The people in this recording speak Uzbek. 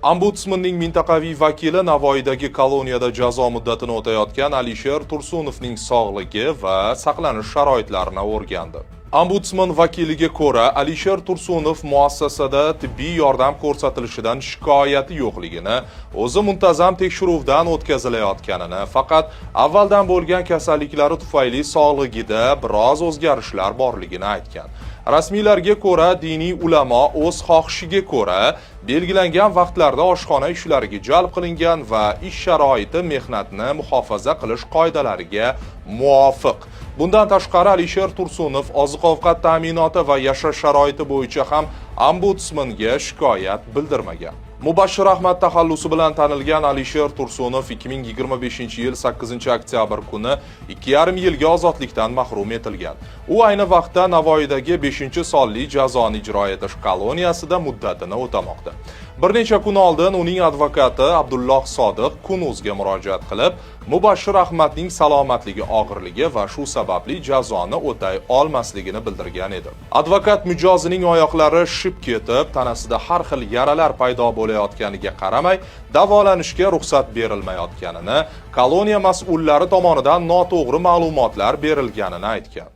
Ombudsmanning mintaqaviy vakili Navoiydagi koloniyada jazo muddatini o'tayotgan Alisher Tursunovning sog'ligi va saqlanish sharoitlarini o'rgandi. Ombudsman vakiliga ko'ra, Alisher Tursunov muassasada tibbiy yordam ko'rsatilishidan shikoyati yo'qligini, o'zi muntazam tekshiruvdan o'tkazilayotganini, faqat avvaldan bo'lgan kasalliklari tufayli sog'lig'ida biroz o'zgarishlar borligini aytgan. Rasmiylarga ko'ra, diniy ulamo o'z xohishiga ko'ra belgilangan vaqtlarda oshxona ishlariga jalb qilingan va ish sharoiti mehnatni muhofaza qilish qoidalariga muvofiq. Bundan tashqari, Alisher Tursunov oziq-ovqat ta'minoti va yashash sharoiti bo'yicha ham ombudsmanga shikoyat bildirmagan. Mubashshir Ahmad taxallusi bilan tanilgan Alisher Tursunov 2025-yil 8 oktyabr kuni 2,5 yilga ozodlikdan mahrum etilgan. U ayni vaqtda Navoiydagi 5-sonli jazoni ijro etish koloniyasida muddatini o'tamoqda. Bir necha kun oldin uning advokati Abdulloh Sodiq Kun.uzga murojaat qilib, Mubashshir Ahmadning salomatligi og'irligi va shu sababli jazoni o'tay olmasligini bildirgan edi. Advokat mijozining oyoqlari shishib ketib, tanasida har xil yaralar paydo bo'layotganiga qaramay, davolanishga ruxsat berilmayotganini, koloniya mas'ullari tomonidan noto'g'ri ma'lumotlar berilganini aytgan.